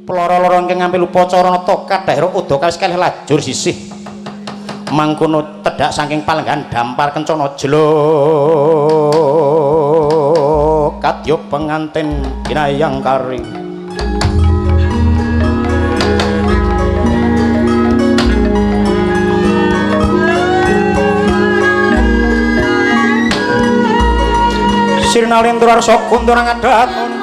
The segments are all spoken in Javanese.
Peloro-loro ingkang ngampil upacara nata kadhahira uda kawis kalih lajur sisih. Mangkono tedhak saking palenggan dampar kencana jlok kadya pengantin kinayang kari. Sirna lintur arsa kuntur ngadat.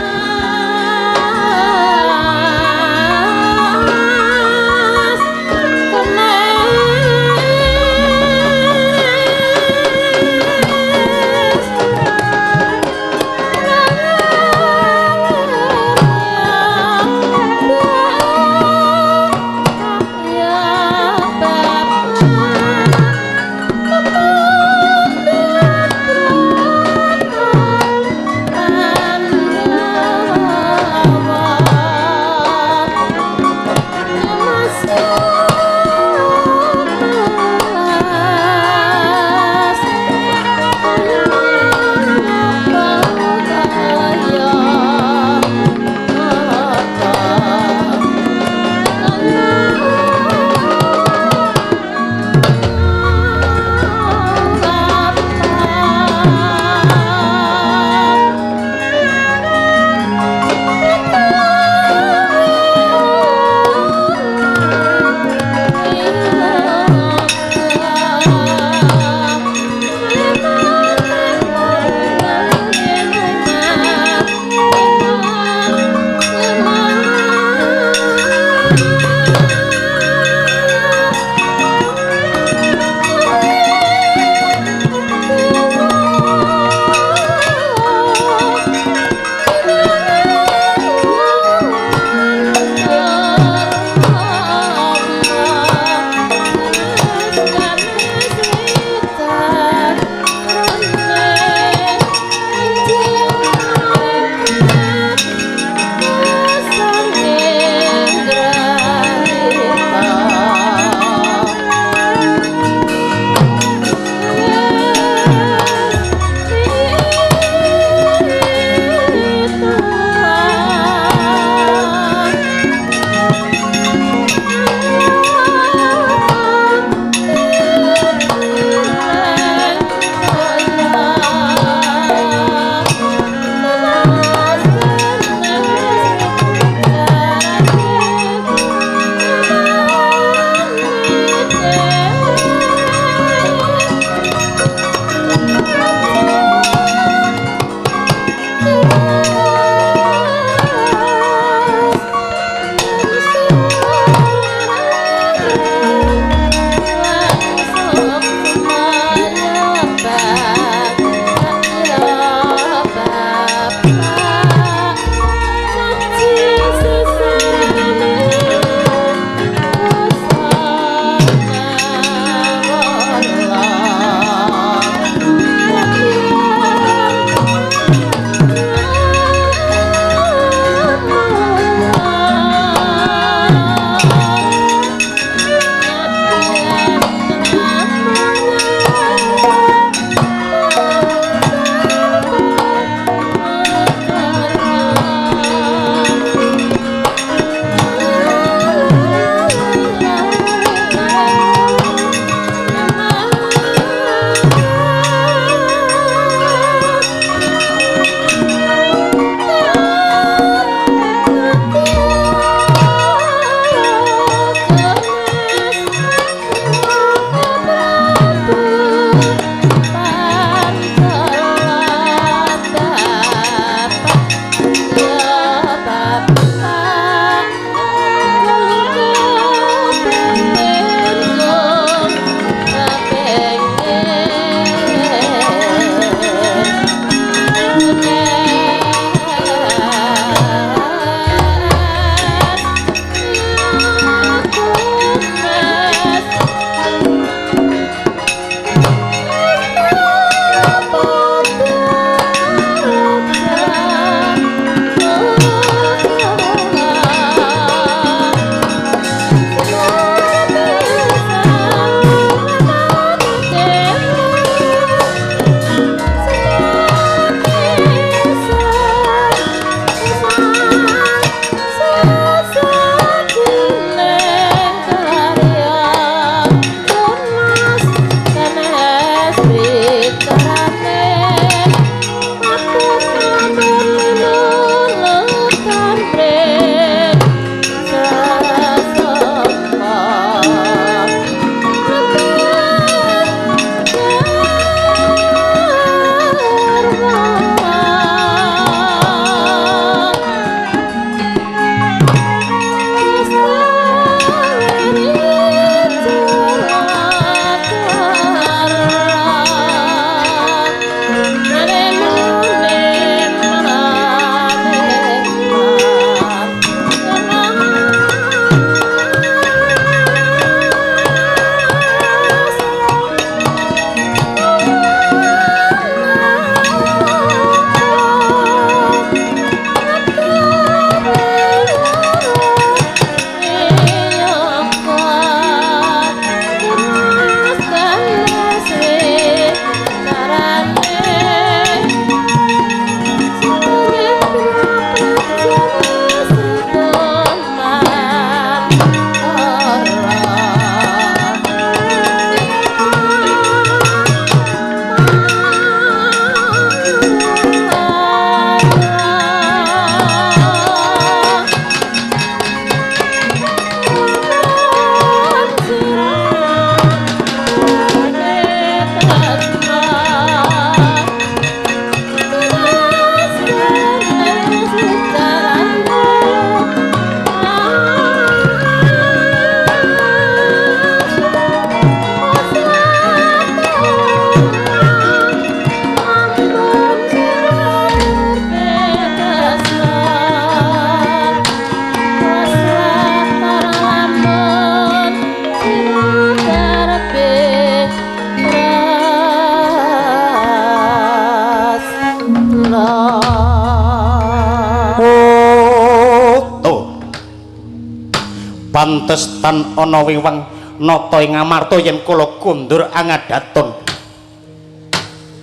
Pantes tan ana wiwang nata ing Amarta yen kala kondur angadaton.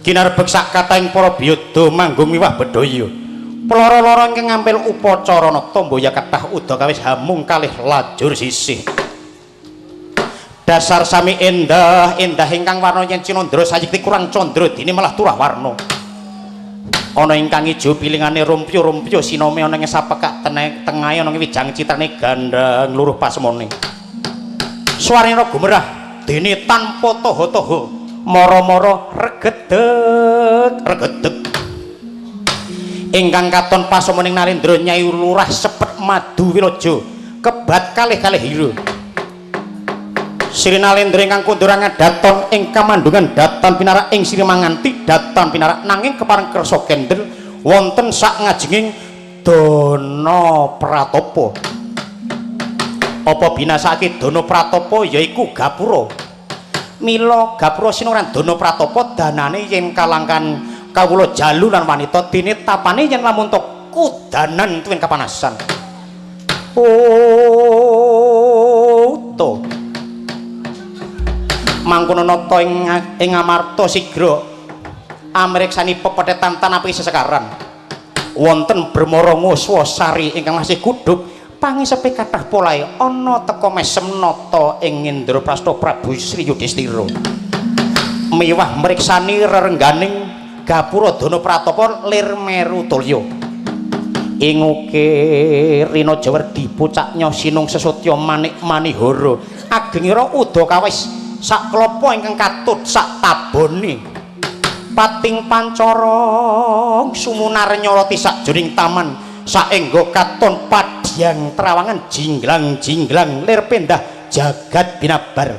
Kinarbek sak katahing para biyada manggung miwah bedhaya. Ploro-loro ingkang ngampil upacara nata mboya kathah udakawis hamung kalih lajur sisih. Dasar sami endah endah ingkang warna yen cinandra sayekti kurang candra dene malah turah warna. Ana ingkang ijo pilingane rumpyu-rumpyu sinome ana ing sapekak tengahe ana ing wijang citrane gandhang luruh pasemone. Suarane gumerah dene tanpa taha-taha mara-mara regedeg regedeg. Ingkang katon pasemoning Narendra Nyai Lurah Sepet Madu Wilaja kebat kalih-kalih hira. Sri Nalendra ingkang kondur ngadaton ing kamandungan datan pinarak ing Sri Manganti datan pinarak nanging kepareng kersa kendel wonten sak ngajenging Dana Pratapa. Apa binasake Dana Pratapa yaiku gapura. Mila gapura sinuran Dana Pratapa danane yen kalangkan kawula jalu lan wanita dene tapane yen lamun to kudanan tuwin kapanasan. Oh to. Mangkono nata ing Amarta sigra amriksani pepethetan tanapi sesekaran. Wonten Bremara Nguswa sari ingkang masih kudhup pangisepe kathah polahe ana teka mesem nata ing Indraprasta Prabu Sri Yudhistira. Miwah mriksani rerengganing gapura Dana Pratapa lir Meru Tulya. Ing ukir Rina Jawerdi pucaknya sinung sesotya manik manihara agengira udakawis sak klapa ingkang katut sak tabone pating pancorong sumunar nyoroti sakjroning taman saengga katon padyang trawangan jinglang-jinglang lir pendah jagat binabar.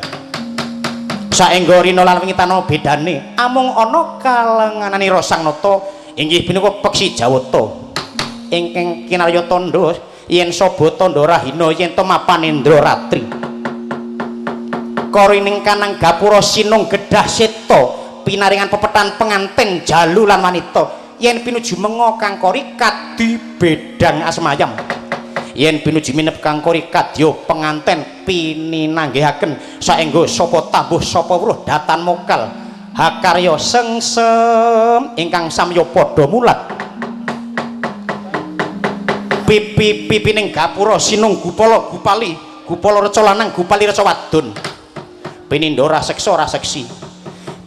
Saengga rina lan wengi tanpa bedane amung ana kalengananira Sang Nata inggih punika peksi Jawata ingkang kinarya tandha yen saba tandha rahina yen to mapanendra ratri. Korining kanang gapura sinung gedah seta pinaringan pepetan penganten jalu lan wanita yen pinuju menga kang kori kadi bedang asmayam yen pinuju minep kang kori kadya penganten pininanggihaken saengga sapa tambuh sapa weruh datan mokal hakarya sengsem ingkang samya padha mulat. Pipi-pipining gapura sinung gupala gupali gupala reca lanang gupali reca wadon pinindha raseksa raseksi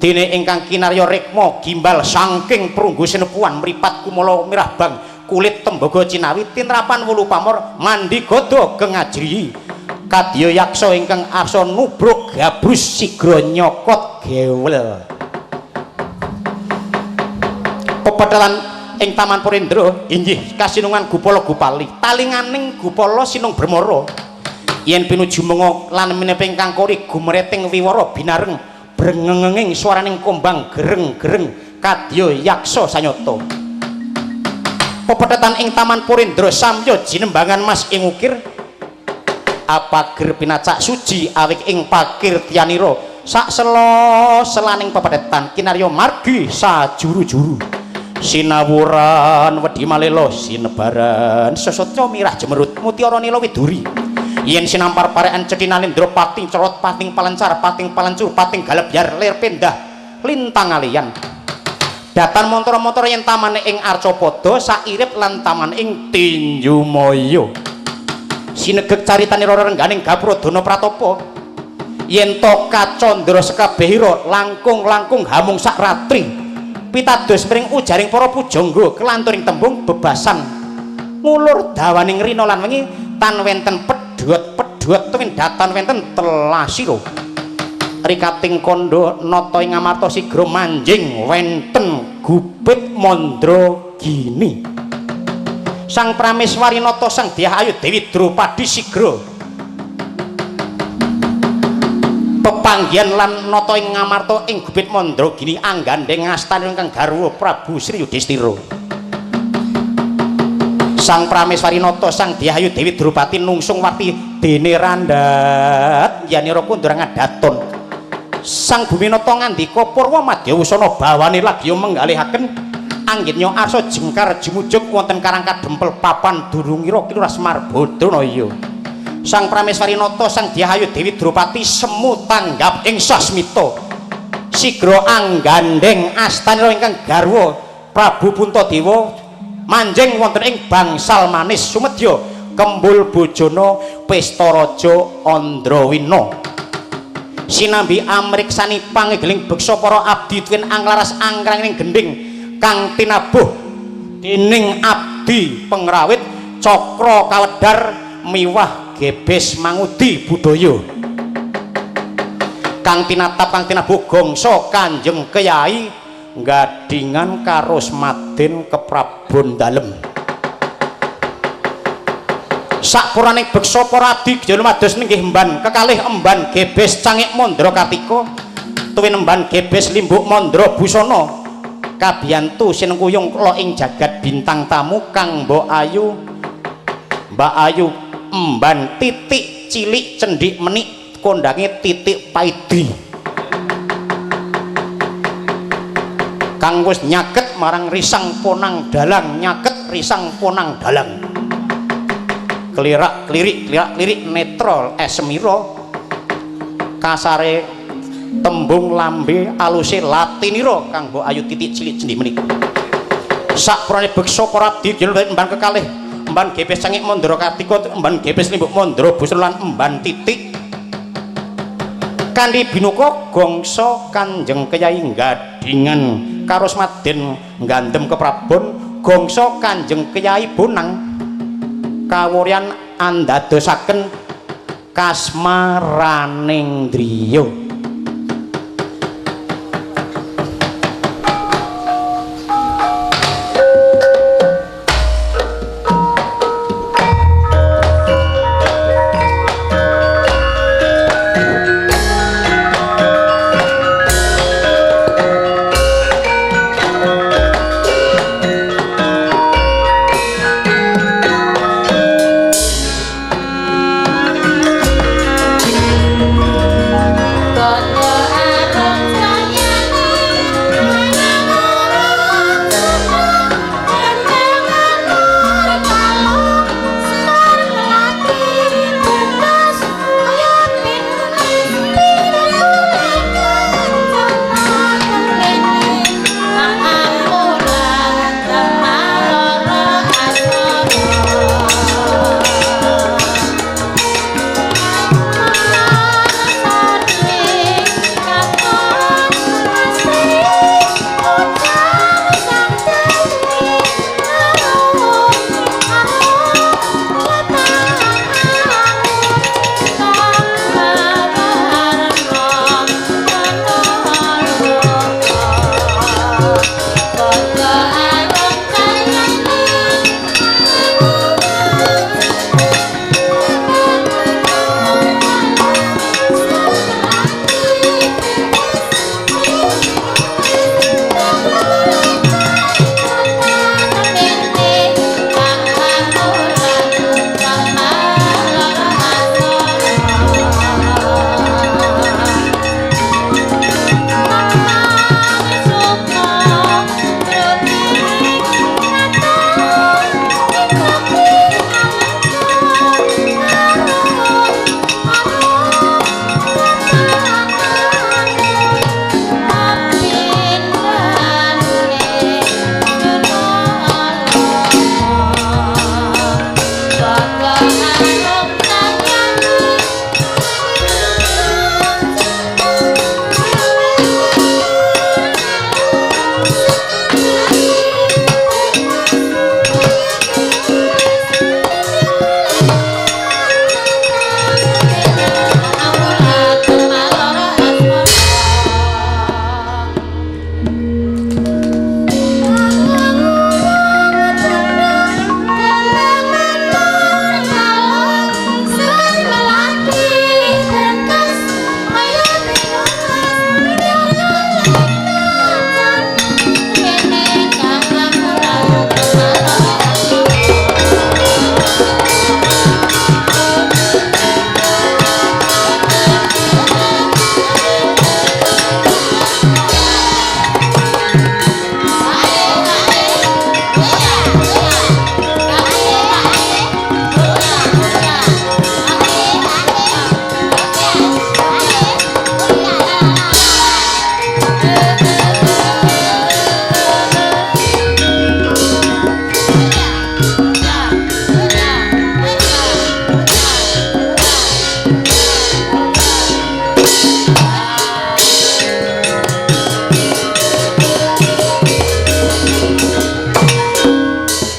dene ingkang kinarya rikma gimbal saking prunggu sinepuan mripat kumala mirah bang kulit tembaga cinawi tinrapan wulu pamor mandi gada gengajrihi kadya yaksa ingkang arsa nubruk gabrus sigra nyokot gewel. Pepethelan ing Taman Purendra inggih kasinungan gupala gupali talinganing gupala sinung Bremara yen pinuju menga lan minepe ingkang kori gumreting wiwara binareng brengengenging swaraning kombang gereng-gereng kadya yaksa sanyata. Pepethetan ing Taman Purendra samya jinembangan mas ing ukir apager pinacak suji awik ing pakir tianira sak sela selaning pepethetan kinarya margi sajuru-juru sinawuran wedi malela sinebaran sesotya mirah jemerut mutiara nila widuri yen sinampar parekan cetha Nalendra pating cerot pating palencar pating palencur pating galebyar lir pendah lintang alian datan montoro-montoro yen tamane ing Arcapada sairip lan taman ing Tinjumaya sinegeg caritane rerengganing gapura Dana Pratapa yen to kacandra sekabehira langkung-langkung hamung sak ratri pitados mring ujaring para pujangga kelanturing tembung bebasan ngulur dawaning rina lan wengi tan wenten pedhot-pedhot tuwin datan wenten telasira rikating kandha nata ing Amarta sigra manjing wenten gupit Mandragini. Sang Prameswari nata Sang Dyah Ayu Dewi Drupadi sigra pepanggihan lan nata ing Amarta ing gupit Mandragini anggandheng astane ingkang garwa Prabu Sri Yudhistira. Sang Prameswari nata Sang Dyah Ayu Dewi Drupadi nungsung wati dene randhat yanira kundur ngadaton. Sang Buminata ngandika purwa madyawusana bawane lagi menggalihaken anggitnya arsa jengkar jumujuk wonten karang kadempel papan durungira Kilurah Semar Badranaya. Sang Prameswari Nata Sang Dyah Ayu Dewi Drupati semu tanggap ing sasmita. Sigra anggandheng astanira ingkang garwa Prabu Puntadewa manjing wonten ing bangsal manis sumedya kembul bojona pesta raja Andrawina. Sinambi amriksani pangegeling beksa para abdi tuwin anglaras angkranging gendhing kang tinabuh dening abdi pengrawit cakra kawedhar miwah gebes mangudi budaya kang tinatap kang tinabuh gongso Kanjeng Kyai Gadingan Karosmaden Keprabon Dalem. Sakpurane beksa para abdi lumados nenggih emban kekalih emban gebes cangik Mandra Kartika tuwin emban gebes limbuk Mandra Busana kabiyantu sinengkuyung kula ing jagat bintang tamu kang Mbok Ayu Mbak Ayu emban titik cilik cendhik menik kondange titik paidi kang wis nyaket marang risang ponang dalang nyaket risang ponang dalang klirak klirik klirak klirik netrol esemira kasare tembung lambe aluse latinira kang Mbok Ayu titik cilik cendhik menik. Sakprane beksa para abdi emban kekalih emban gebes cangik Mandra Kartika emban gebes limbuk Mandra Busana lan emban titik kanthi binuka gongso Kanjeng Kyai Gadingan Karosmaden Gandem Keprabon gongso Kanjeng Kyai Bonang kawuryan andadosaken kasmaranendriya. Ta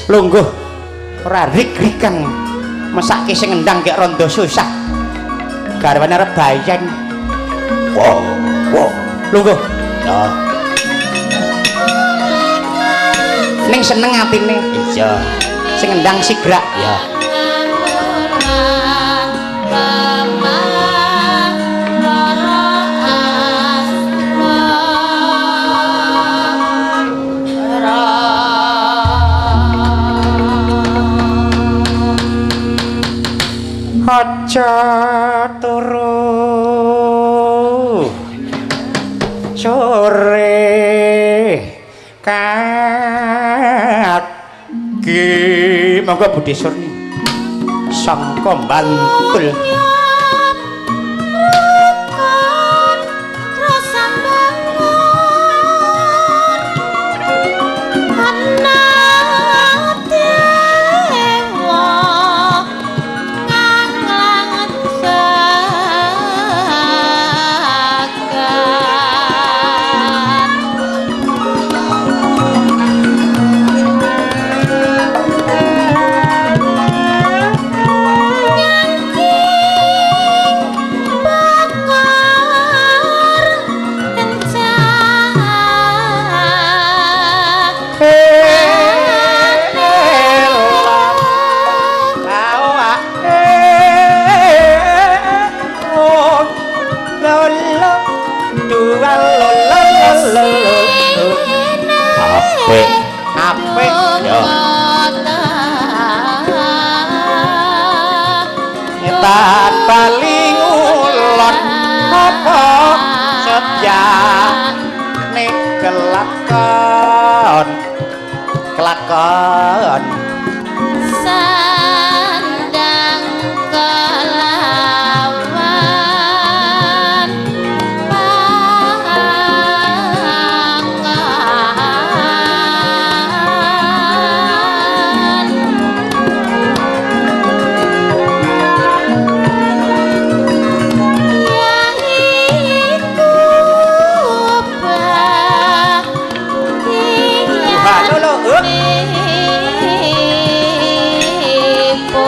Lungguh ora rik-rikan. Mesake sing ngendang gek rondo susah. Garwane arep bayeng. Wo, wo. Lungguh. Ya. Ning seneng atine. Iya. Sing ngendang sigrak. Ya. Aja turu sore kaki. Monggo Budhe Surni sangka Bantul. Apik. Ya. Ngetan bali ngulon apa setyane kelakon kelakon sandang kelawan pangan yaiku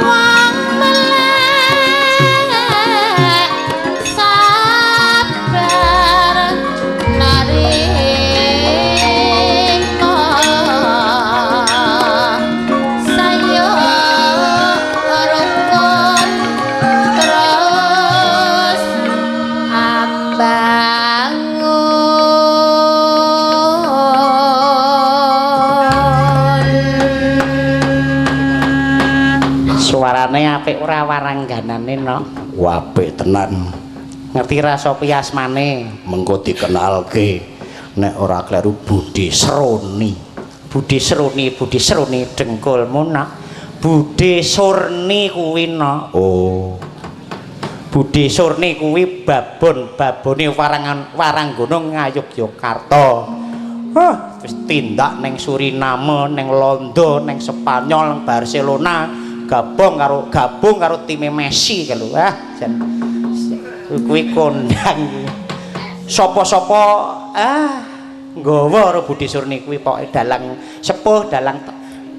wong melek sabar narima sayo rukun terus ambangun. Suarane apik ora warangganane no? Apik tenan. Ngerti ra sapa asmane? Mengko dikenalke nek ora kleru Budhe Sroni. Budhe Sroni, Budhe Sroni dengkulmu nak. Budhe Surni kuwi no. Oh. Budhe Surni kuwi babon, babone warangan Waranggono Ngayogyakarta. Huh, wis tindak ning Suriname, ning Londo, ning Spanyol, ning Barcelona, gabung karo time Messi kae lho. Ah, jan kuwi kondang kuwi. Sapa-sapa ah nggawa karo Budhe Surni kuwi pokoke dalang sepuh, dalang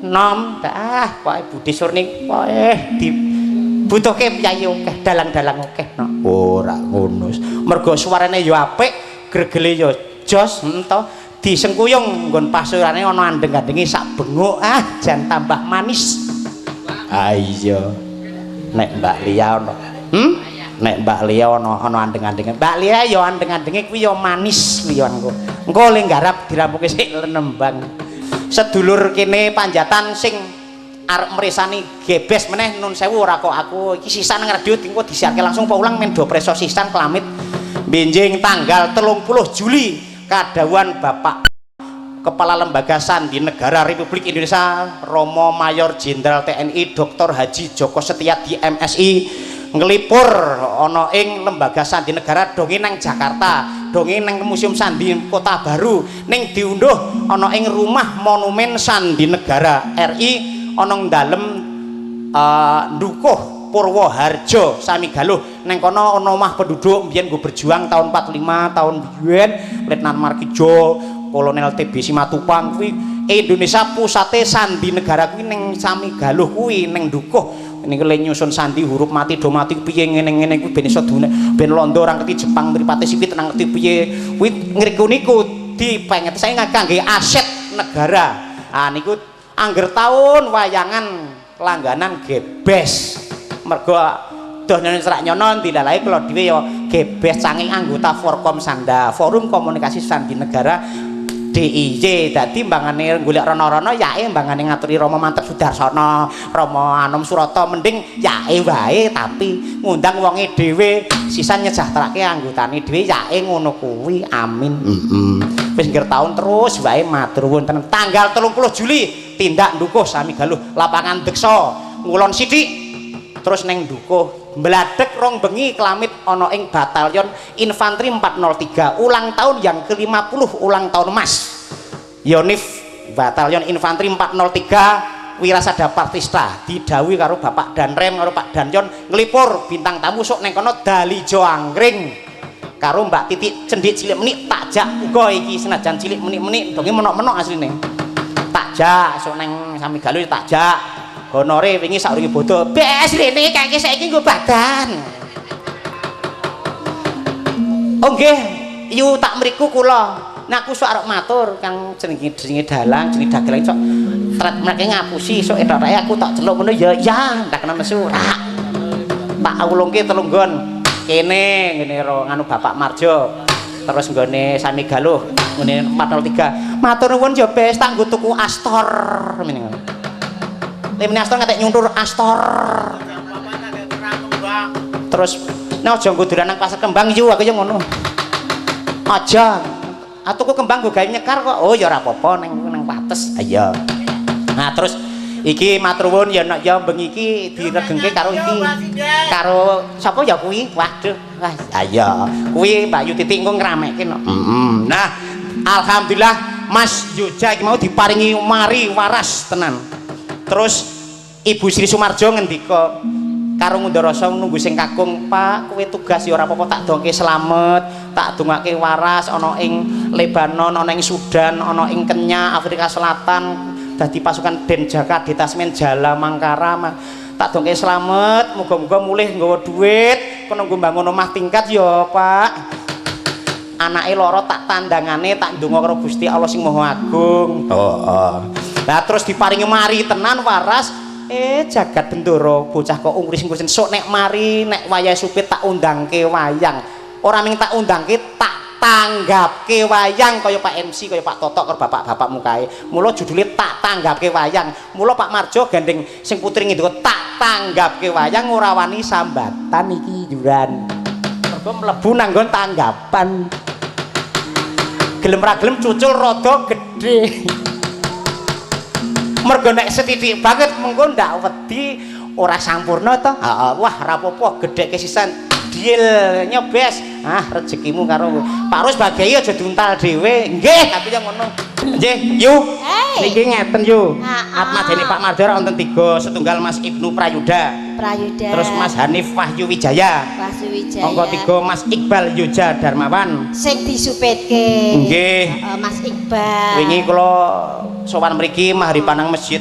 nom, ah pokoke Budhe Surni pokoke dibutuhke piyayi akeh, dalang-dalang akeh no. Ora ngono. Mergo suarane ya apik, gregele ya jos, ento disengkuyung nggon pasurane ana andeng-andenge sak benguk, ah jan tambah manis. Ah iya. Nek Mbak Lia ana. Nek Mbak Lia ana andeng-andenge. Mbak Lia ya andeng-andenge kuwi ya manis kuwi ya engko. Engko le nggarap dirampunge sik nembang. Sedulur kene Panjatan sing arep mresani gebes meneh nun sewu ora kok aku iki sisan nang radio engko disiarke langsung apa ulang men do preso sisan kelamit. Benjing tanggal 30 Juli kadhawuhan Bapak Kepala Lembaga Sandi Negara Republik Indonesia Romo Mayor Jenderal TNI Dr. Haji Djoko Setiadi MSI nglipur ana ing Lembaga Sandi Negara donge nang Jakarta, donge nang Museum Sandi Kota Baru, ning diunduh ana ing Rumah Monumen Sandi Negara RI ana ing dalem Dukuh Purwoharjo Samigaluh. Neng kono ana omah penduduk mbiyen nggo berjuang tahun 45 tahun biyen Letnan Markijo, Kolonel TB Simatupang kuwi. Indonesia pusate sandi negara kuwi ning Samigaluh kuwi, ning Dukuh niku le nyusun sandi huruf mati do mati piye ngene-ngene kuwi ben iso dune ben londo ora ngerti Jepang mripate sipit nang ngerti piye kuwi ngriku niku dipenget saya kangge aset negara. Ah niku angger taun wayangan langganan gebes mergo doh nyono serak nyono dilalae kula dhewe ya gebes saking anggota Forkom Sanda, Forum Komunikasi Sandi Negara DIY. Dadi mbangane golek rono-rono yae mbangane ngaturi Rama Manteb Sudarsana, Rama Anom Surata mending yae wae tapi ngundang wonge dhewe sisan nyejahterake anggotane dhewe yae ngono kuwi. Amin. Wis ngger taun terus wae matur nuwun tenan. Tanggal 30 Juli tindak Ndukuh Samigaluh lapangan Deksa ngulon sithik terus neng Dukuh mbladek rong bengi kelamit ana ing Batalyon Infanteri 403 ulang tahun yang ke-50 ulang tahun Mas Yonif Batalyon Infanteri 403 Wirasada Partista didhawuhi karo Bapak Danrem karo Pak Danyon nglipur bintang tamu sok neng kono Dalijo Angkring karo Mbak Titik cendik cilik menik takjak uga iki senajan cilik menik-menik donge menok-menok asline takjak sok neng Samigaluh takjak honore wingi saurunge bodho bes rene kangge saiki nggo badan. Oh nggih yu tak mriku kula nek aku sok arep matur kang jenenge jenenge dalang jenenge dagelan sok tret mreke ngapusi sok ethok-ethok aku tak celuk ngono ya ya ndak kena nesu rak tak ulungke telung nggon kene ngene ro nganu Bapak Marjo terus nggone Samigaluh ngene 403 matur nuwun ya bes tak nggo tuku Astor ngene. Lemene Astor ngantek nyuntur Astor. Terus nek aja nggo dolan nang pasar kembang yu aku ya ngono. Aja. Atuku kembang nggo gawe nyekar kok. Oh ya ora apa-apa ning nang pates. Iya. Nah terus iki matur nuwun ya nek ya bengi iki diregengke karo iki. Karo sapa ya kuwi? Waduh. Wah, iya. Kuwi Mbak Yu Titik engko ngrameke no. Heeh. Nah, alhamdulillah Mas Yoja iki mau diparingi mari waras tenan. Terus Ibu Sri Sumarjo ngendika karo ngundara nunggu sing kakung, Pak, kowe tugas ya ora apa-apa tak dongke slamet, tak dongake waras ana ing Lebanon, ana ing Sudan, ana ing Kenya, Afrika Selatan, dadi pasukan Denjaka Detasmen Jala Mangkara. Tak dongke slamet, muga-muga mulih nggawa duit, kono nggo mbangun omah tingkat ya, Pak. Anake loro tak tandangane tak ndonga karo Gusti Allah sing Maha Agung. Oh. Lah terus diparingi mari tenan waras, jagat bendoro bocah kok ungkris-ungkrisin sok nek mari nek wayahe supit tak undangke wayang. Ora ming tak undangke tak tanggapke wayang kaya Pak MC kaya Pak Totok karo bapak-bapakmu kae. Mula judule tak tanggapke wayang. Mula Pak Marjo gandeng sing putri ngendika tak tanggapke wayang ora wani sambatan iki juran. Mergo mlebu nanggon tanggapan. Gelem ra gelem cucul rada gedhe. Mergo nek sethithik banget mengko ndak wedi ora sampurna to. Heeh, wah ora apa-apa gedheke sisan. Deal nyobes. Ah rezekimu karo Pak Rus bagai aja diuntal dhewe. Nggih, tapi yo ngono. Nggih, yu. Niki ngeten yu. Atmajane Pak Marjo wonten 3, setunggal Mas Ibnu Prayuda. Prayuda. Terus Mas Hanif Wahyu Wijaya. Wahyu Wijaya. Angka 3 Mas Iqbal Yoja Darmawan. Sing disupetke. Nggih. Mas Iqbal. Wingi kula sowan mriki mahripanang masjid.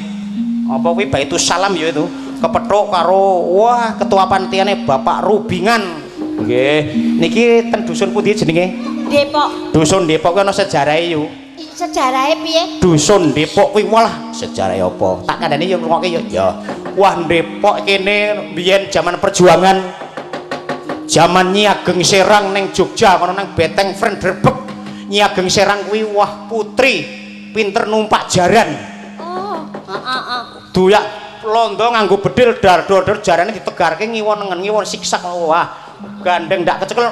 Apa kuwi Baitus Salam ya itu. Kepethuk karo wah ketua panitiane Bapak Rubingan. Nggih. Niki ten dusun pundi jenenge? Depok. Dusun Depok kuwi ana sejarahe yu. Sejarahe piye? Dusun Depok kuwi walah sejarahe apa? Tak kandhani yo ngrungokke yo. Ya. Wah Depok kene biyen jaman perjuangan. Jaman Nyi Ageng Serang ning Jogja kono nang Beteng Vredeburg. Nyi Ageng Serang kuwi wah putri pinter numpak jaran. Oh, heeh, heeh. Doyak londo nganggo bedil dar-dar jarane ditegarke ngiwa nengen ngiwa siksak wah gandeng ndak kecekel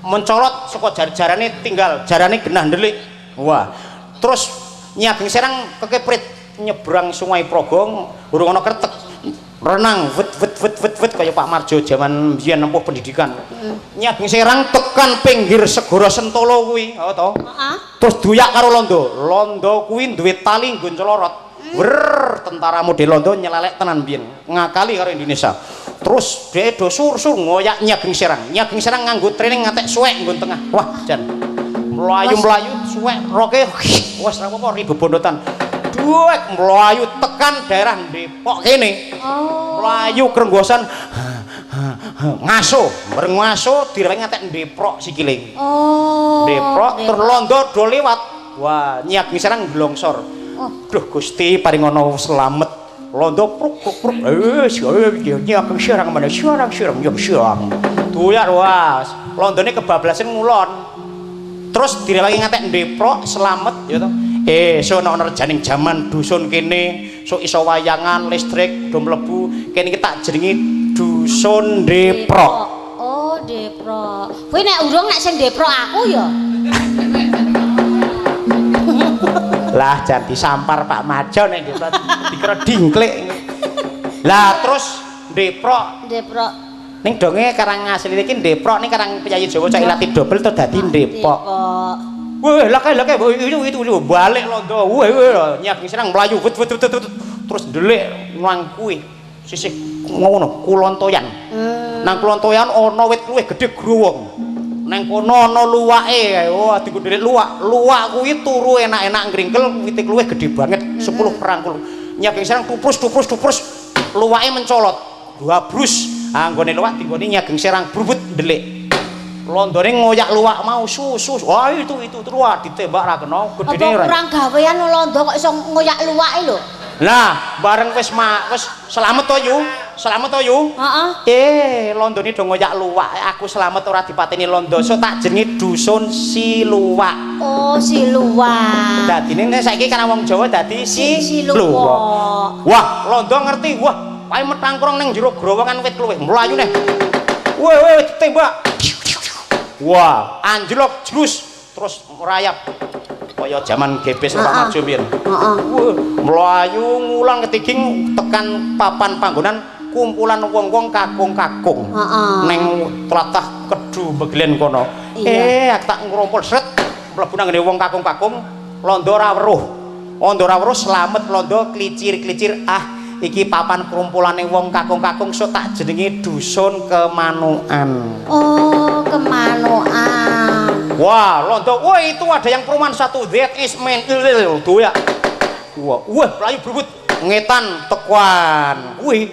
mencolot saka jar-jarane tinggal jarane genah ndelik. Wah. Terus Nyi Ageng Serang kekeprit nyebrang Sungai Progo urung ana kretek renang wet wet wet wet wet kaya Pak Marjo jaman biyen nempuh pendidikan. Nyi Ageng Serang tekan pinggir segara Sentolo kuwi, oh to. Heeh. Terus duyak karo londo. Londo kuwi duwe tali nggo ncelorot. Wer, tentara model londo nyelelek tenan biyen, ngakali karo Indonesia. Terus dhek do sur-sur ngoyak Nyi Ageng Serang. Nyi Ageng Serang nganggo training ngatek suwek nggon tengah. Wah, jan. Mlayu-mlayu suwek roke wis ora apa-apa ribu bondotan. Duwek mlayu tekan daerah Depok kene. Oh. Mlayu krenggosan ngaso, bareng ngaso direwangi ngatek ndeprok sikile. Oh. Ndeprok tur londo do liwat. Wah, Nyi Ageng Serang glongsor. Oh. Duh Gusti paringono slamet. Londo pruk pruk pruk. Nyi Ageng Serang mana serang serang yo serang. Doyak wah, londone kebablasan ngulon. Terus direwangi ngatek ndeprok slamet ya to. So ana rejaning jaman dusun kene, so iso wayangan listrik do mlebu, kene iki tak jenengi dusun Ndeprok. Oh, Deprok. Kuwi nek urung nek sing Deprok aku ya. Lah jan disampar Pak Majo nek Deprok dikira dingklik. Lah terus Ndeprok Deprok. ning donge karang asline iki Ndeprok ning karang piyayi Jawa cak ilati dobel to dadi Ndepok. Depok. Weh, lah kae lah kae itu balik londo. Weh, weh, Nyi Ageng Serang mlayu wut wut wut wut. Terus ndelik nang kuwi sisih ngono Kulon Toyan. Nang Kulon Toyan ana wit luwih gedhe growong. Nang kono ana luwake kae. Wah, dienggo ndelik luwak. Luwak kuwi turu enak-enak ngringkel wite luwih gedhe banget 10 perangkul. Nyi Ageng Serang tuprus tuprus tuprus luwake mencolot. Dua brus. Anggone luwak dinggone Nyi Ageng Serang brubut ndelik. Londone ngoyak luwak mau susus. Wah, itu luwak ditembak ra kena, gedene Apa ora. kurang gawean londo kok iso ngoyak luwake lho. Lah, bareng wis wis slamet to yu. Slamet to yu. Heeh. Londone do ngoyak luwak, aku slamet ora dipateni londo. So tak jenenge dusun si luwak. Oh, si luwak. Dadine nek saiki kan wong Jawa dadi si Si luwak. Wah, londo ngerti. Wah, kae metangkrong ning jero growongan wit kluwih. Mlayu neh. Weh, weh, ditembak. Wah, anjlok jrus terus merayap. Kaya jaman gebes Pak Marjo mbiyen. Heeh. Wah, mlayu ngulang ketiging tekan papan panggonan kumpulan wong-wong kakung-kakung. Heeh. Neng tlatah Kedu Megelen kono. Iya. Aku tak ngrumpul sret mlebu nang ngene wong kakung-kakung, londo ora weruh. Londo ora weruh slamet londo klicir-klicir ah iki papan krumpulane wong kakung-kakung sok tak jenenge dusun Kemanukan. Oh, Kemanukan. Wah, londo, wah itu ada yang perumahan satu that is man doyak. Wah, wah mlayu brubut ngetan tekan kuwi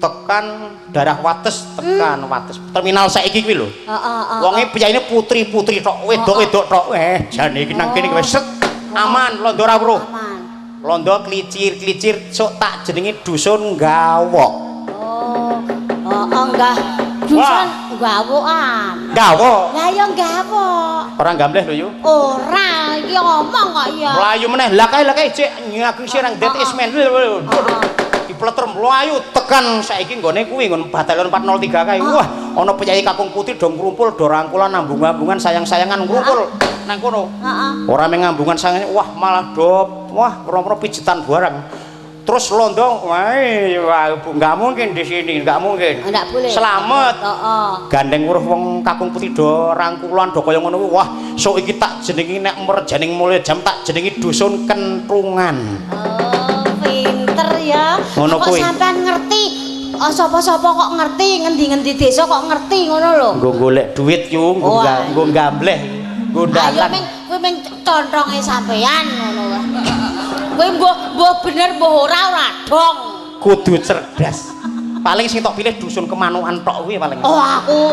tekan daerah Wates, tekan Wates. Terminal saiki kuwi lho. Heeh, heeh. Wonge piyayine putri-putri tok, wedok-wedok tok. Jane iki nang kene wis set aman londo ora weruh. Aman. Londo klicir-klicir sok tak jenenge dusun Gawok. Oh, heeh enggak. Dusun gawokan. Gawok. Lah ya gawok. Ora gambleh lho yu. Ora, iki ngomong kok ya. Mlayu meneh. Lah kae cek Nyi Ageng Serang that is man. Dipleter mlayu tekan saiki nggone kuwi nggon batalion 403 kae. Wah, ana penyanyi kakung putri do ngrumpul do rangkulan nambung-ambungan sayang-sayangan ngrumpul nang kono. Heeh. Ora mung ngambungan sayang, wah malah do wah ora-ora pijetan barang. Terus londo, wah, Bu, nggak mungkin di sini, nggak mungkin. Nggak boleh. Selamat. Heeh. Gandeng weruh wong kakung putri do rangkulan do kaya ngono kuwi. Wah, sok iki tak jenengi nek merjaning mulya jam tak jenengi dusun Kentrungan. Oh, pinter ya. Ngono Kok kuwi. sampean ngerti? Oh, sapa-sapa kok ngerti ngendi-ngendi desa kok ngerti ngono lho. Nggo golek duit yu, nggo Oh, nggo gambleh, nggo Ayo dalan. ming kuwi ming contonge sampean ngono wae. Kuwi mbuh bener mbuh ora ora dong. Kudu cerdas. Paling sing tok pilih dusun Kemanukan tok kuwi paling. Oh aku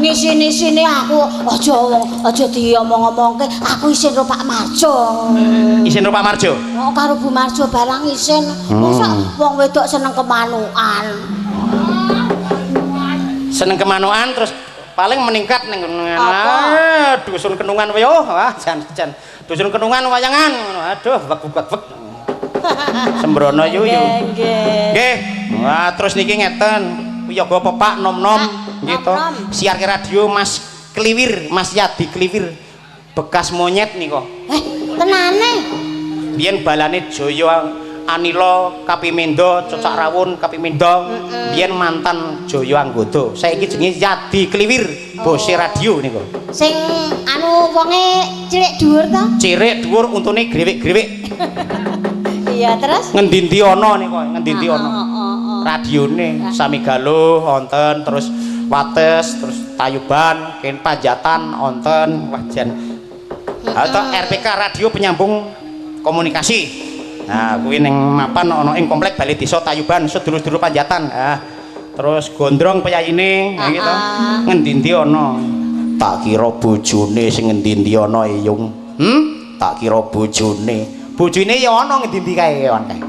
ngisini-sini aku aja aja diomong-omongke aku isin karo Pak Marjo. Isin karo Pak Marjo. Oh karo Bu Marjo barang isin. Mosok wong wedok seneng kemanukan. Seneng Kemanukan terus paling meningkat ning dusun Kenungan wae oh, wah jan jan. Dusun Kenungan wayangan ngono. Aduh wek wek wek. Sembrono yu yu. Nggih. Nggih. Wah, terus niki ngeten. Wiyaga pepak nom-nom nggih to. Siarke radio Mas Kliwir, Mas Yadi Kliwir. Bekas monyet nika. Tenane. Biyen balane Jaya Anila Kapimendo, Cocak Rawun Kapimendo, biyen mantan Jaya Anggoda. Saiki jenenge Yadi Kliwir, bose radio nika. Sing anu wonge cilik dhuwur ta? Cilik dhuwur untune grewik-grewik. Iya, terus? Ngendi-endi ana nika, ngendi-endi ana. Heeh, heeh. Radione Samigaluh wonten, terus Wates, terus Tayuban, ken Panjatan wonten. Wah jan. Atau RPK radio penyambung komunikasi. Nah, kuwi ning mapan ana ing komplek Balai Desa Tayuban, sedulur-sedulur Panjatan. Ah, terus Gondrong peyayine, iki to. Ngendi-endi ana. Tak kira bojone sing ngendi-endi ana, Iyung. Hmm? Tak kira bojone. Bojone ya ana ngendi-endi kae kon kae.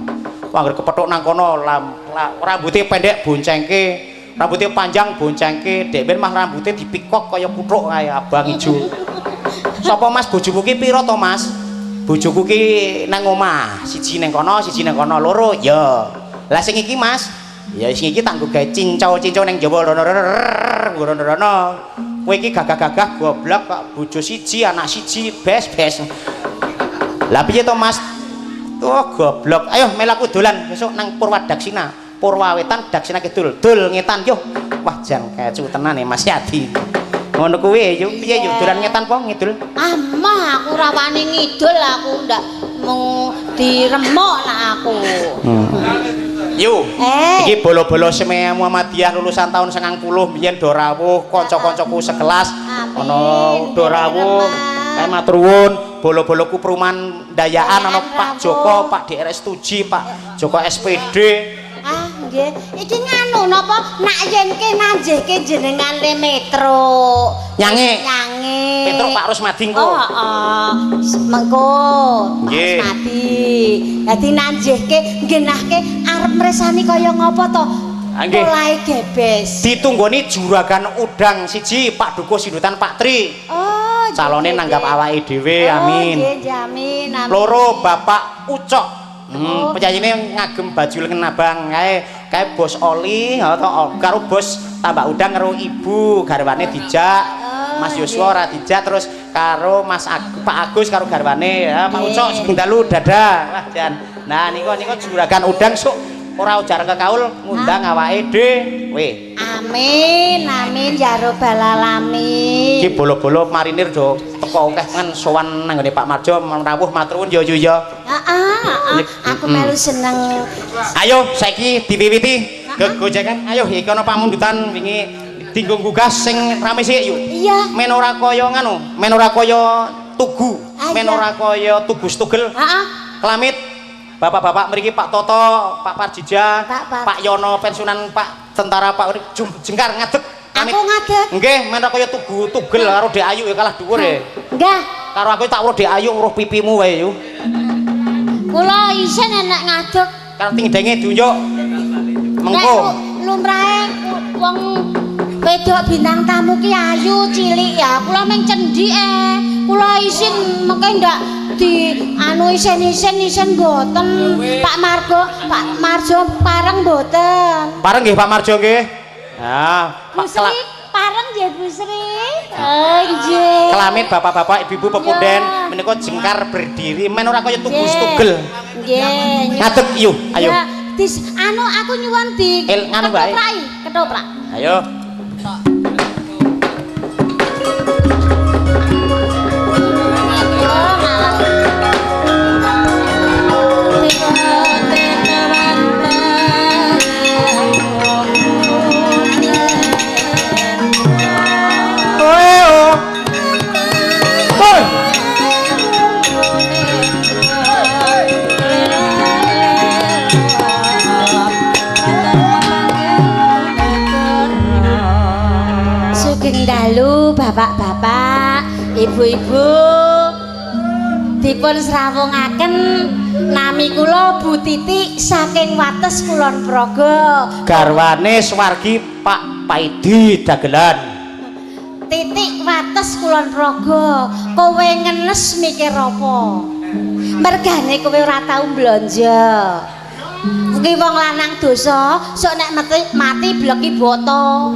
Wah, anggere kepethuk nang kono rambute pendek boncengke, rambute panjang boncengke, dek ben mah rambute dipikok kaya kuthuk kae abang ijo. Sapa Mas bojomu ki pira to, Mas? Bojoku ki nang omah, siji nang kono, siji nang kono, loro ya. Lah sing iki Mas, ya sing iki tak nggo gawe cincau-cincau nang Jawa rono rono rono. Kowe iki gagah-gagah goblok kok bojo siji, anak siji, bes-bes. Lah piye to Mas? Oh goblok. Ayo melaku dolan besok nang Purwadaksina. Purwawetan Daksina Kidul. Dul ngetan yo. Wah jan kecu tenan e Mas Yadi. Ngono kuwi yo piye yo dolan ngetan po ngidul? Amah aku ora wani ngidul, aku ndak mung diremuk nak aku. Yo. Eh. Iki bolo-bolo SMEA Muhammadiyah lulusan tahun 90 biyen do rawuh kanca-kancaku sekelas ana do rawuh. Kae matur nuwun bolo-boloku perumahan Dayaan ana Pak Joko, Pak DRS 7, Pak Joko SPD. Ah, nggih. Iki nganu napa nak yen ke nanjehke jenengan le Metro. Nyange. Nyange. Petro Pak Rusmadi engko. Oh, heeh. Mengko Pak Rusmadi. Dadi nanjehke nggenahke arep mresani kaya ngapa to? Nggih. Polahe gebes. Ditunggoni juragan udang siji Pak Dukuh Sindutan Pak Tri. Oh, calone nanggap awake dhewe, amin. Nggih, amin, amin. Loro Bapak Ucok. Peyayine ngagem baju lengan abang kae kae bos oli atau karo bos tambak udang karo ibu garwane dijak. Mas Yosua ora dijak terus karo Mas Pak Agus karo garwane ya Pak Ucok sugeng dalu dadah. Wah jan. Nah niku niku juragan udang sok ora ujar kekaul ngundang awake dhewe. Amin, amin ya robbal alamin. Iki bolo-bolo marinir do teko akeh men sowan nang nggone Pak Marjo rawuh matur nuwun yo yo yo. Heeh, aku melu seneng. Ayo saiki diwiwiti gegojekan. Ayo iki ana pamundutan wingi dinggo nggugah sing rame sik yuk. Iya. Men ora kaya nganu, men ora kaya tugu, men ora kaya tugu stugel. Heeh. Kelamit bapak-bapak mriki Pak Toto, Pak Parjija, Pak Yono pensiunan Pak tentara Pak jengkar ngadeg. Aku ngadeg. Nggih, men ora kaya tugu tugel karo Dek Ayu ya kalah dhuwur e. Nggih. Karo aku tak weruh Dek Ayu weruh pipimu wae yu. Kula isin enek ngadeg. Karo tingdenge diunjuk. Mengko lumrahe wong wedok bintang tamu ki ayu cilik ya. Kula mung cendhik e. Kula isin mengke ndak di anu isin-isin isin mboten. Pak Margo, Pak Marjo pareng mboten. Pareng nggih Pak Marjo nggih. Nah, Bu Sri pareng nggih Bu Sri. Oh nggih. Kelamit bapak-bapak, ibu-ibu pepunden menika jengkar berdiri men ora kaya tugu stugel. Nggih. Ngadeg yuk, ayo. Dis anu aku nyuwun di nganu wae. Ketoprak. Ayo. Sugeng dalu bapak-bapak, ibu-ibu. Dipun srawungaken nami kula Bu Titik saking Wates Kulon Progo. Garwane swargi Pak Paidi dagelan. Titik Wates Kulon Progo. Kowe ngenes mikir apa? Mergane kowe ora tau blonjo. Kuwi wong lanang dosa, sok nek mati bleki boto.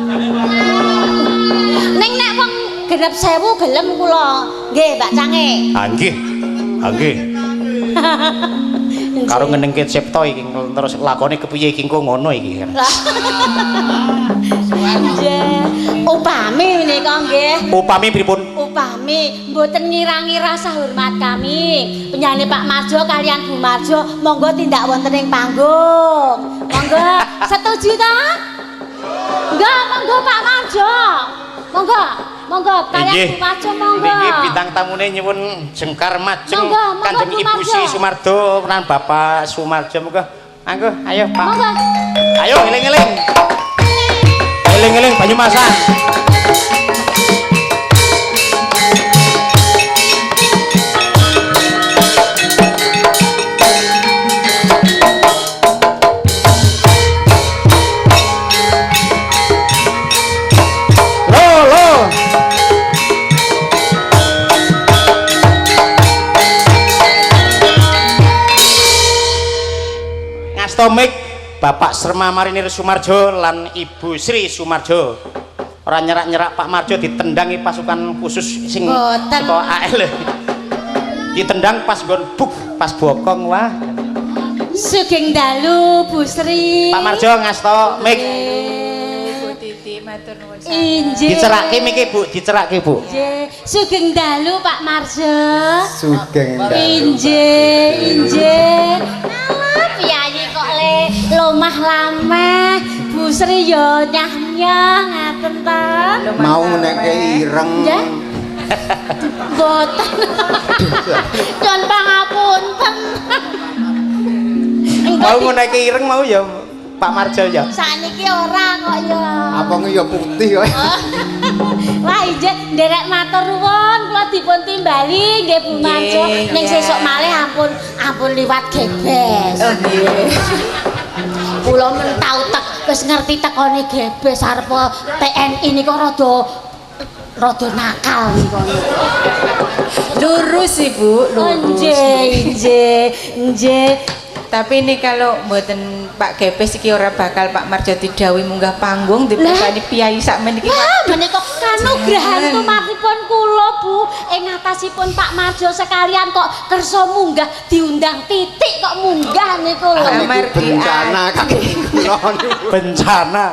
Ning nek wong 6.000 gelem kula. Nggih, Mbak Cange. Ha nggih. Ha nggih. Karo ngenengke cipta iki terus lakone kepiye iki engko ngono iki. Nggih. Upami menika nggih. Upami pripun? Upami mboten ngira-ngira rasa hormat kami. Penyanyi Pak Marjo kalian Bu Marjo monggo tindak wonten ing panggung. Monggo Setuju ta? Enggak, monggo Pak Marjo. Monggo, monggo kalian Bu Marjo monggo. Niki bintang tamune nyuwun jengkar majeng. Monggo, monggo, Kanjeng Bu Ibu Marjo. Sri Sumardo lan Bapak Sumarjo monggo. Anggo, ayo Pak. Monggo. Ayo eling-eling. Eling-eling Banyumasan. Lo lo. Ngasto mik Bapak Serma Marinir Sumarjo lan Ibu Sri Sumarjo. Ora nyerak-nyerak Pak Marjo ditendangi pasukan khusus sing Boten. saka AL. Ditendang pas nggon buk, pas bokong wah. Sugeng dalu Bu Sri. Pak Marjo ngasto mik. Ibu Titi matur nuwun sanget. Injih. Dicerake mike Bu, dicerake Bu. Injih. Sugeng dalu Pak Marjo. Sugeng dalu. Injih, injih. Alah piyayi kok le lomah lameh. Bu Sri yo nyah-nyah ngaten ta. Mau nekke ireng. Nggih. Mboten. Nyuwun pangapunten. Mau nguneke ireng mau ya Pak Marjo ya. Sakniki ora kok ya. Apa ya putih kok. Wah, injih nderek matur nuwun kula dipun timbali nggih Bu Marjo. Ning sesuk malih ampun ampun liwat Gebes. Oh nggih. Kula men tau tek wis ngerti tekone Gebes arep TNI nika rada rada nakal nika. Lurus Ibu, lurus. Nggih, nggih, nggih. Tapi ini kalau mboten Pak Gebes iki ora bakal Pak Marjo didhawuhi munggah panggung dipirsani piyayi sakmene iki. Wah, menika kanugrahan tumatipun kula, Bu, ing atasipun Pak Marjo sekalian kok kersa munggah diundang titik kok munggah niku lho. Niku Amargi bencana kaki kula niku. Bencana.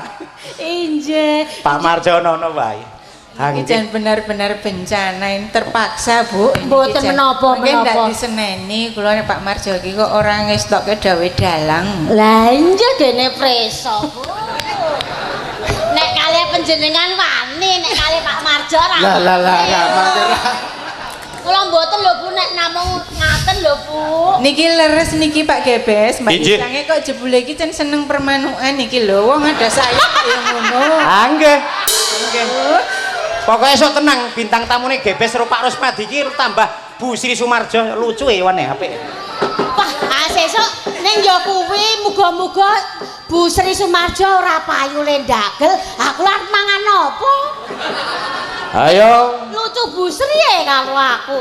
Injih. Pak Marjo ono wae. Iki jan benar-benar bencana ini terpaksa Bu. Ini Mboten iki jan- menapa, Mungkin ndak menapa. diseneni kula nek Pak Marjo iki kok ora ngestokke dawuh dalang. Lah injih dene preso, Bu. Nek kalih panjenengan wani, nek kalih Pak Marjo ora. Lah lah lah lah mangke ra. Kula mboten lho Bu nek namung ngaten lho Bu. Niki leres niki Pak Gebes, Mbak Injih. Isange kok jebule iki jan seneng permanukan niki lho. Wong ada saya kaya ngono. Ah nggih. Nggih. Pokoke esuk tenang, bintang tamune Gebes karo Pak Rusmadi iki tambah Bu Sri Sumarjo lucu e wane apik. Wah, ah sesuk ning ya kuwi muga-muga Bu Sri Sumarjo ora payu le ndagel. Aku arep mangan apa? Ayo. Lucu Bu Sri e karo aku.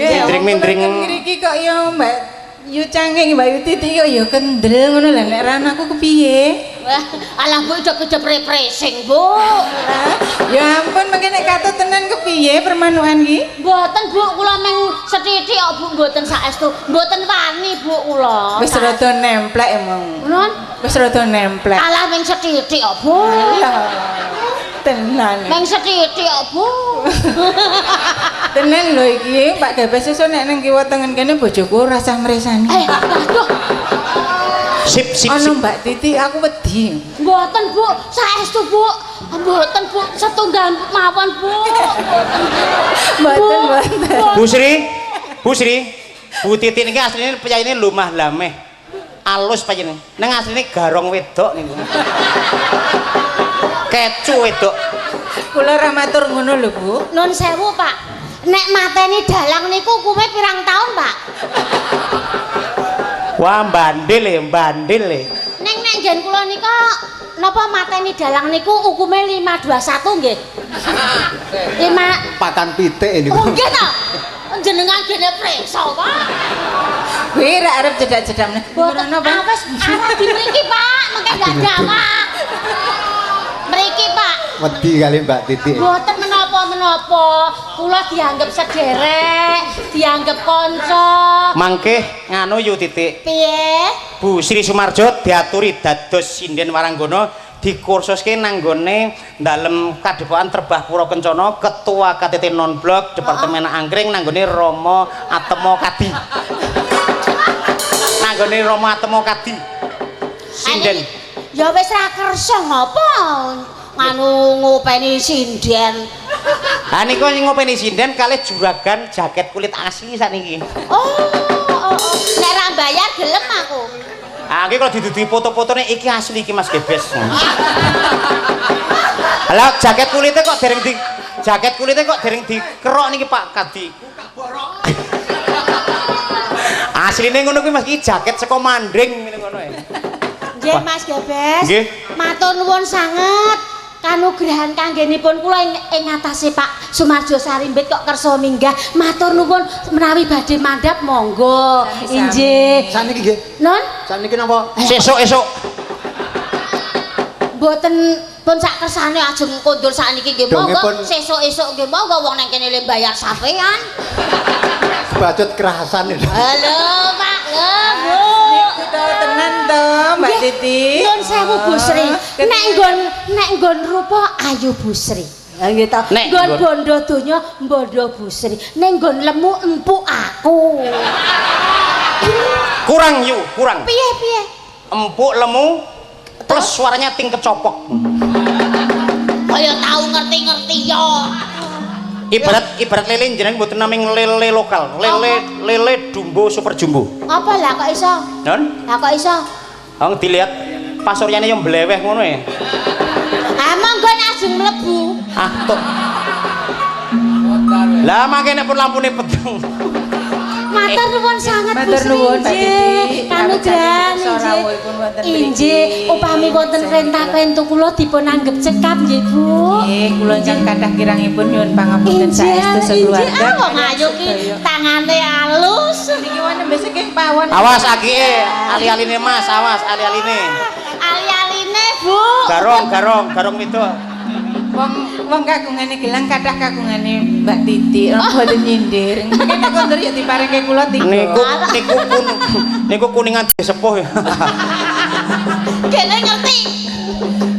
Mindring-mindring. Ngriki kok ya Mbak Yu Cangking Mbak Yu Titi kok ya kendel ngono lho nek ra aku kepiye? Wah, alah Bu udah pre-presing, Bu. Ya ampun mengke nek katut tenan kepiye permanukan ki? Mboten Bu, kula meng sethithik kok Bu mboten saestu. Mboten wani Bu kula. Wis rada nemplek emang. Nun, Wis rada nemplek. alah meng sethithik kok Bu. Lah, tenan. Meng sethithik kok Bu. Tenan lho iki Pak Gebes sesuk nek nang kiwa tengen kene bojoku ora usah mresani. Waduh. Sip sip Ana sip. Mbak Titi aku wedi. Mboten Bu, saestu Bu. Mboten Bu, setunggal mawon Bu. Mboten Bu. Mboten mboten. Bu Sri, Bu Sri, Bu Titi niki asline piyayine lumah lameh. Alus piyayine. Nang asline garong wedok niku. Kecu wedok. Kula ora matur ngono lho Bu. Nun sewu, Pak. Nek mateni dalang niku kuwe pirang taun, Pak? Wah, bandil e, bandil e. Ning nek nggen kula nika napa mateni dalang niku hukume 521 nggih. 5 Pakan pitik niku. Oh nggih ta? Jenengan gene preso, Pak. Kuwi ra arep cedak-cedak meneh. Mboten Ngono, Pak. wis arah di mriki, Pak. Mengke ndak jawab. Mriki, Pak. Wedi kali Mbak Titi. Mboten menapa-menapa. Kula dianggep sederek, dianggep kanca. Mangke nganu Yu Titik. Piye? Bu Sri Sumarjo diaturi dados sinden waranggana dikursuske nanggone dalem Kadepokan Terbah Pura Kencana Ketua KTT Non Blok Departemen Angkring nanggone Romo Atemo Kadi. Nanggone Romo Atemo Kadi. Sinden. Ya wis ra kersa ngopo nganu ngopeni sinden. Ha niku sing ngopeni sinden kalih juragan jaket kulit asli sakniki. Oh. Nek ra bayar gelem aku. Ah iki kalau diduduhi foto-fotone iki asli iki Mas Gebes. Lah jaket kulitnya kok dereng di jaket kulitnya kok dereng dikerok niki Pak Kadi. Asline ngono kuwi Mas iki jaket saka Mandring ngene ngono e. Nggih Mas Gebes. Nggih. Matur nuwun sanget kanugrahan kanggenipun kula ing ngatasé Pak Sumarjo Sarimbit kok kersa minggah. Matur nuwun menawi badhe mandhap monggo. Inggih. Saniki nggih. Non? Saniki napa? Sesuk esuk. Mboten pun sak kersane ajeng kondur sakniki nggih monggo. Sesuk esuk nggih monggo wong nang kene le bayar sampean. Kebacut kerasan. Halo Pak, lho Bu. Niku to tenan to Mbak Titi. Nuwun sewu Bu Sri. Nek nggon rupa ayu Bu Sri. Nggih to. Nggon bondo donya bondo Bu Sri. Nek nggon lemu empuk aku. Kurang yu, kurang. Piye? Empuk lemu plus suaranya ting kecopok. Kaya tau ngerti-ngerti yo. Ibarat lele jenengan mboten naming lele lokal, lele dumbo super jumbo. Apa lah kok iso? Non? Lah kok iso? Wong dilihat pasuryane yo mbleweh ngono e. Ah monggo nek ajeng mlebu. Ah tok. Lah mangke nek pun lampune peteng. Matur nuwun sanget Bu Matur Sri. nuwun Mbak Titi. Kanugrahan inggih. Inggih, upami wonten krenta-krentu kula dipun anggep cekap nggih Bu. Nggih, kula ingkang kathah kirangipun nyuwun pangapunten saestu sekeluarga. Inggih, wong ayu ki tangane alus. Niki wonten saking pawon. Awas akike, ali-aline Mas, awas ali-aline. Ali-aline Bu. Garong wedok. Wong kagungane gelang kathah kagungane Mbak Titi, mboten nyindir. Mungkin nek kondur ya diparingke kula tiga. Niku kuningan disepuh. Kene ngerti.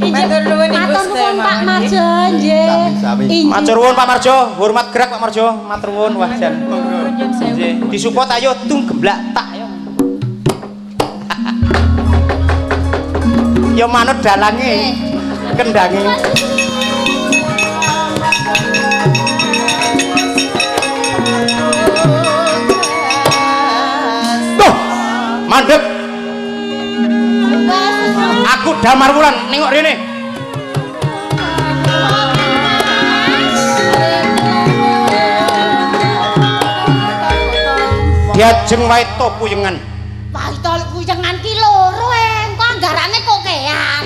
Matur nuwun Ibu Matur nuwun Pak Marjo nggih. Sami-sami. Matur nuwun Pak Marjo, hormat gerak Pak Marjo. Matur nuwun wah jan. Nggih, disupport ayo tung gemblak tak ayo. Ya manut dalange. Kendange. Tuh, mandek. Aku Damar Wulan, nengok rene. Diajeng waito puyengan. Waito puyengan ki loro engko anggarane kokean.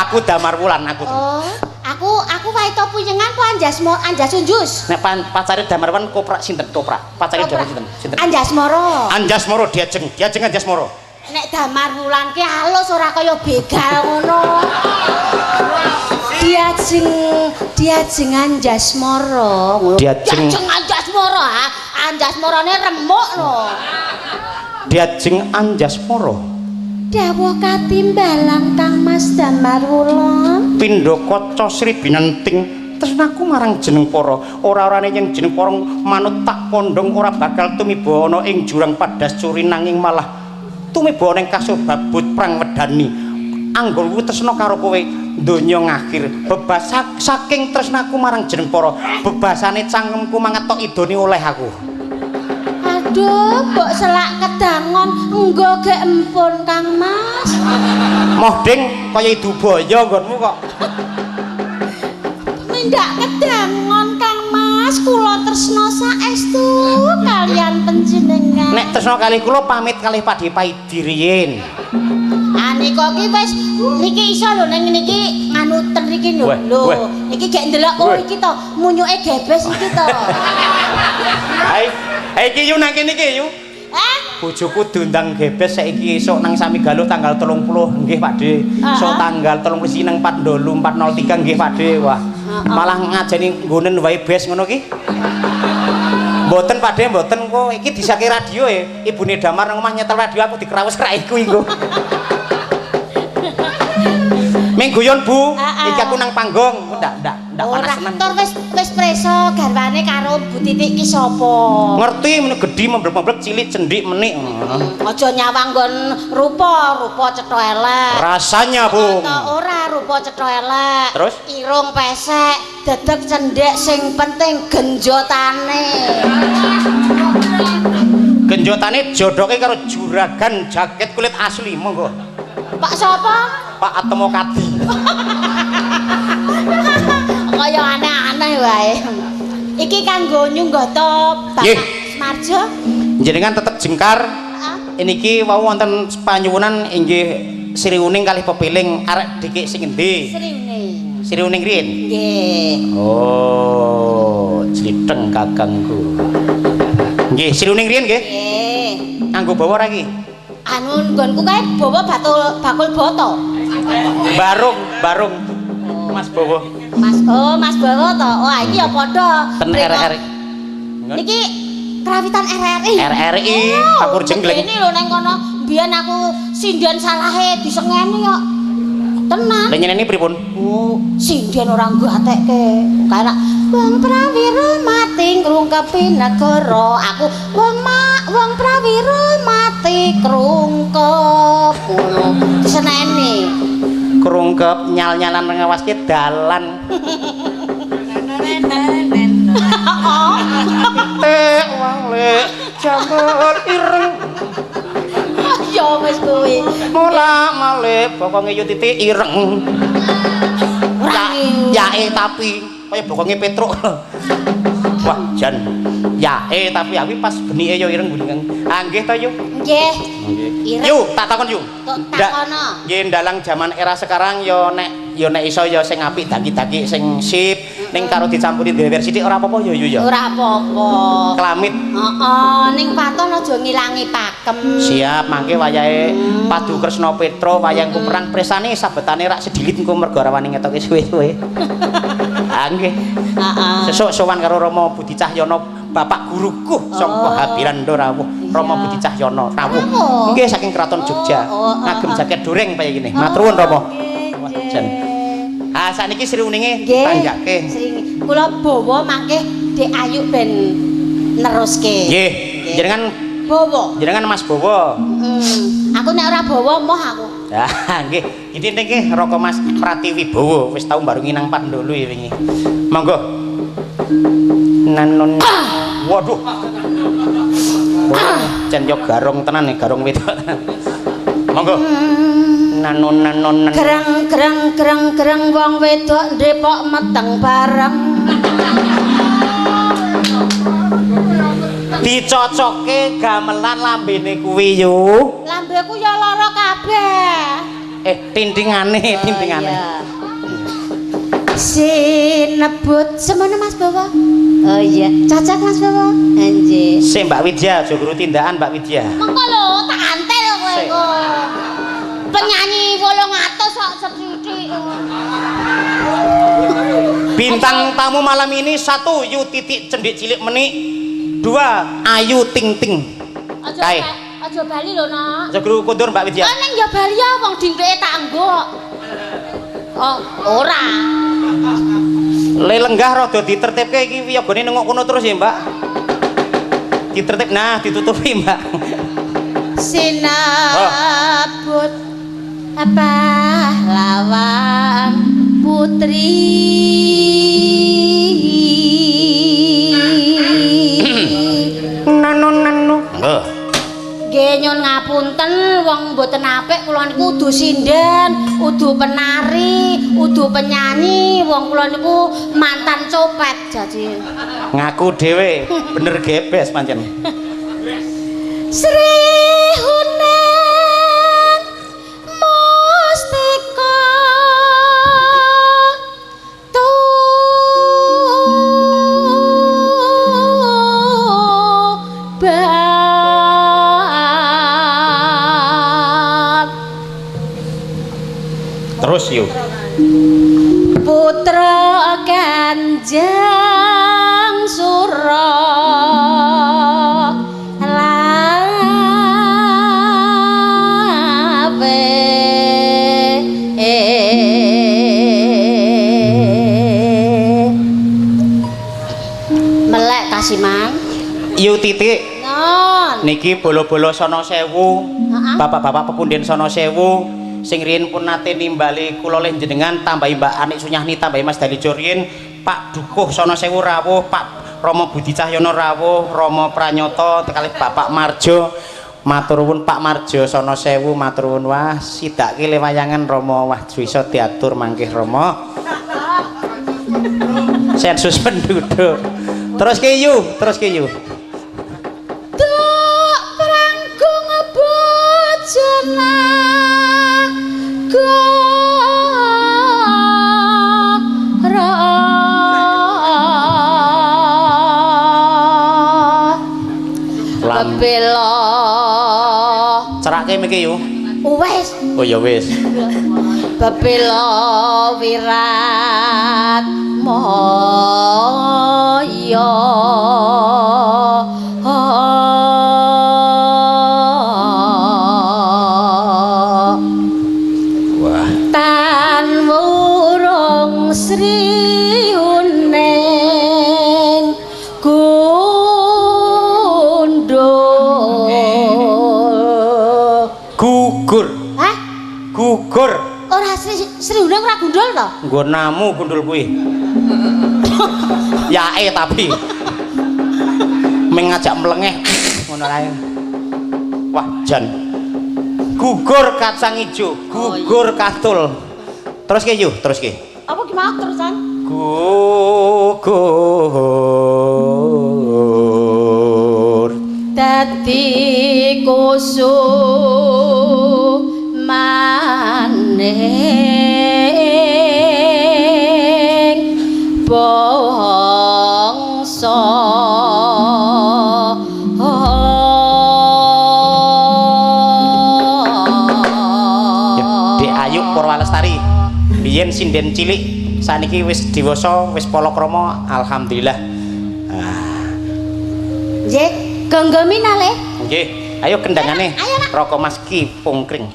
Aku Damar Wulan aku. Oh, aku waito puyengan ku Anjasmo Anjasunjus. Nek pacare Damar Wulan koprak sinten koprak? Pacare Damar sinten? Sinten? Anjasmoro. Anjasmoro diajeng, diajeng Anjasmoro. Nek Damar Wulan ki alus ora kaya begal ngono. Diajeng Anjasmoro. Diajeng Anjasmoro, ha. Anjasmorone remuk lho. Diajeng Anjasmoro. Dawuh katimbalan Kang Mas Damar Wulan. Pindha kaca Sri Binenting tresnaku marang jeneng para ora-orane yen jeneng para manut tak pondhong ora bakal tumiba ana ing jurang padas curi nanging malah tumiba ana ing kasobabut prang wedani. Anggonku tresna karo kowe donya ngakhir bebas saking tresnaku marang jeneng para bebasane cangkemku mangetok idone oleh aku. Aduh, mbok selak kedangon enggo gek empun Kang Mas. Moh ding kaya idubaya nggonmu kok. Mindak kedangon Kang Mas, kula tresna saestu kalian panjenengan. Nek tresna kalih kula pamit kalih Pakde Paidi riyin. Ah nika ki wis niki iso lho ning niki nganu ten niki lho. Lho, niki gek ndelok oh iki to munyuke gebes iki to. Hai, iki yu nang kene iki yu. Eh? Bojoku diundang gebes saiki esuk nang Samigaluh tanggal 30 nggih Pakde. Esuk tanggal 31 nang Pandolu 403 nggih Pakde. Wah, malah ngajeni nggonen wae bes ngono ki. Mboten Pakde, mboten kok iki disake radio e. Ibune Damar nang omah nyetel radio aku dikrawus raiku engko. Ming guyon Bu, iki aku nang panggung. Ndak Ndak panas Ora, tenan. tur wis preso garwane karo Bu Titik ki sapa? Ngerti meneh gedhi membrek-membrek cilik cendik menik. Aja nyawang nggon rupa, rupa cetha elek. Rasanya, Bung. Atau ora rupa cetha elek. Terus? Irung pesek, dedeg cendhek sing penting genjotane. Genjotane jodoke karo juragan jaket kulit asli, monggo. Pak sapa? Pak Atmo Kadi. Kaya aneh-aneh wae. Iki kanggo nyunggah to Bapak Nggih. Smarjo. Jenengan tetep jengkar. Heeh. Niki wau wonten panyuwunan inggih Sri Uning kalih pepiling arek dikik sing endi? Sri Uning. Sri Uning riyin. Nggih. Oh, jlitheng kakangku. Nggih, Sri Uning riyin nggih. Nggih. Nganggo bawa ora iki? Anu nggonku kae bawa batul bakul boto. Barung, barung. Mas Bowo. Mas, oh Mas Bowo to. Wah, iki ya padha. Ten RRI. Niki krawitan RRI. RRI, Pakur Jenggleng. Ini lho neng kono mbiyen aku sinden salahe disengeni kok. Tenan. Lah nyeneni pripun? Oh, sinden ora nggatekke. Kayak wong prawira mati ngrungkepi negara. Aku wong mak wong prawira mati krungkep ngono. Diseneni. Krungkep nyal-nyalan ngawaske dalan. Tek wale jamur ireng. Ya wis kuwi. Mula male bokonge yu titik ireng. Ora Yae tapi kaya bokonge Petruk. Wah, jan. Yae tapi aku pas benike yo ireng gulingan. Ah nggih to yu. Nggih. Ireng. Yu, tak takon yu. Tok takono. Nggih ndalang jaman era sekarang yo nek iso yo sing apik daki-daki sing sip ning karo dicampuri dhewe sithik ora apa-apa yo yu ya. Ora apa-apa. Kelamit. Heeh, ning waton aja ngilangi pakem. Siap, mangke wayahe Padu Kresna Petro wayang perang presane sabetane rak sedilit engko mergo ora wani ngetoke suwe-suwe. Ah nggih. Heeh. Sesuk sowan karo Rama Budi Cahyono, bapak guruku sangka Oh. Habirando rawuh. Rama Iya. Budi Cahyono rawuh. Rawuh. Nggih saking Kraton Jogja. Oh, oh, Ngagem oh. jaket doreng kaya ngene. Matur nuwun Rama. Nggih, Wah, jan. Ah sakniki Sri Uninge Nggih. ditanggake. Sri kula bawa mangke Dik Ayu ben neruske. Nggih, jenengan Bawa. jenengan Mas Bowo. Aku nek ora bawa moh aku. Ah nggih, iki niki Raka Mas Pratiwibowo wis tau mbarungi nang Pandolo ya wingi. Monggo. Nanon. Waduh. Wah, jan yo garong tenan nih, garong wedok. Monggo. Nanon nanon nanon. Gereng gereng gereng gereng wong wedok ndepok meteng bareng. Dicocoke gamelan lambene kuwi yo. Lambeku ya lara kabeh. Tintingane, tintingane. Oh, iya. Sinebut semono Mas Bowo. Oh iya, cocok Mas Bowo. Nggih. Sik Mbak Widya, aja guru tindakan Mbak Widya. Mengko lho tak antel kowe Sik. kok. Penyanyi 800 kok sethithik. Bintang tamu malam ini satu Yu titik cendik cilik menik, dua Ayu Ting Ting. Aja Kae. aja bali lho, Nak. Aja guru kundur Mbak Widya. Oh ning ya bali ya wong dingkleke tak nggo. Oh, ora. Le lenggah rada ditertibke iki wiyogone nengok kono terus ya, Mbak. Ditertib nah ditutupi, Mbak. Sinabut pahlawan putri. Nano nano. Nggih. Nggih nyun ngapunten wong mboten apik kula niku udu sinden, udu penari, udu penyanyi, wong kula niku mantan copet jadi. Ngaku dhewe bener gebes pancen. Sri Huning Mustika Tuban Terus yuk. Putra Kanjeng Sura Lawe Yu Titik. Non. Niki bolo-bolo sono sewu, Heeh. bapak-bapak pepunden sono sewu, sing riyin pun nate nimbali kula leh jenengan, tambahi Mbak Anik Sunyahni, tambahi Mas Dalijo riyin, Pak Dukuh sono sewu rawuh, Pak Romo Budi Cahyono rawuh, Romo Pranyoto kalih Bapak Marjo. Matur nuwun Pak Marjo sono sewu, matur nuwun. Wah, sidake le wayangan Romo, wah iso diatur mangkih Romo. Sensus penduduk. Terus ke yu, terus ke yu. Tuk prangkung bojona Lam. Bebela. Cerake miki yu. Wes. Oh ya wis. Bebela wirat moyo. Wah. Tan wurung Sri Huning gundul. Gugur. Hah? Gugur. Ora Sri Sri Huning ora gundul to? Nggonamu gundul kuwi. Yae tapi. Mengajak mlengeh ngono kae. Wah, jan. Gugur kacang ijo, gugur katul. Terus ke yu, terus ke. Apa ki mau terusan? Gugur. Dadi kusumaning bangsa. Dek Ayu Purwalestari. Biyen sinden cilik, saniki wis dewasa, wis palakrama, alhamdulillah. Ah, Nggih, gonggomi nalih. nggih. Ayo kendangane. Ayo, Nak. Roko Mas Ki Pungkring.